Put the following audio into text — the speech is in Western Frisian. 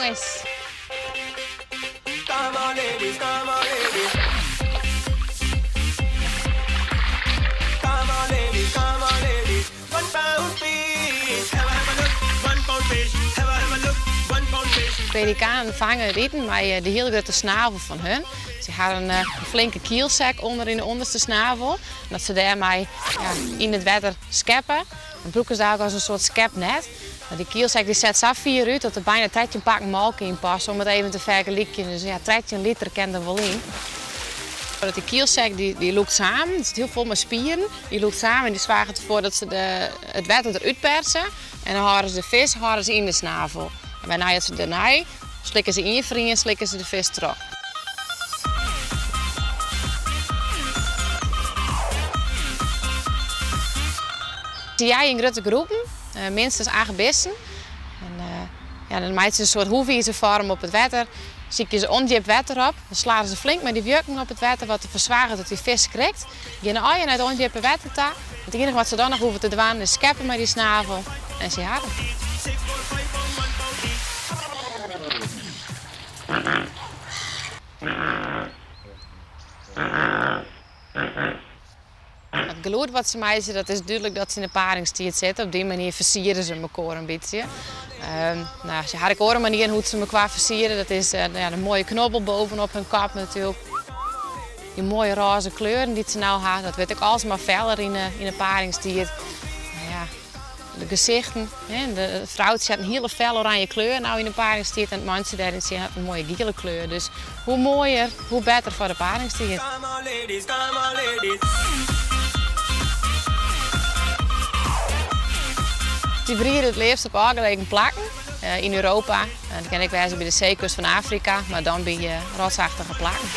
Jonges. Pelikanen fange it iten mei de hiele grutte snavel fan hun. Se ha in flinke kielsek ûnder yn de ûnderste snavel. Dat se dêrmei yn it wetter skeppe. Dan brûke se dat as in soart skepnet. Dy kielsek dy set sa fier út dat der byna 13 pakken molke yn passe, om it even te fergelykjen. Dus ja, 13 liter kin der wol yn. Dat dy kielsek dy, dy lûkt samen, it sit hiel fol mei spieren. Dy lûkt samen en dy soarget derfoar dat se de, it wetter derút perse. En dan hâlde se de fisk hâlde se yn de snavel. En wêrnei dat se dêrnei slikke se ien foar ien slikke se de fisk troch. Se jeie yn grutte groepen, minstens acht bisten. En ja, dan meitsje se in soart hoefizerfoarm op it wetter. Sykje se ûndjip wetter op. Dan slagge se flink mei dy wjukken op it wetter, wat derfoar soarget dat dy fisk skrikt. Geane allegear nei it ûndjippe wetter ta. It iennige wat se dan noch hoege te dwaan is skeppe mei dy snavel en sy ha him. It gelûd wat se meitsje, dat is dúdlik dat se yn de paringstiid sitte. Op dy manier fersiere se mekoar in bytsje. No, se ha ek oare manieren hoe't se mekoar fersiere. Dat is ja, de moaie knobbel bovenop hun kop natuerlik. Dy moaie rôze kleuren dy't se no ha, dat wurdt ek alsmar feller yn de paringstiid. No ja, de gesichten, hè, de froutsje hat in hiele fel oranje kleur no yn de paringstiid en it mantsje dêryntsjin hat in moaie giele kleur. Dus hoe moaier, hoe better foar de paringstiid. Dy briede it leafst op ôfgelegen plakken yn Europa. Dat kin ek wêze by de seekust fan Afrika, mar dan by rotsachtige plakken.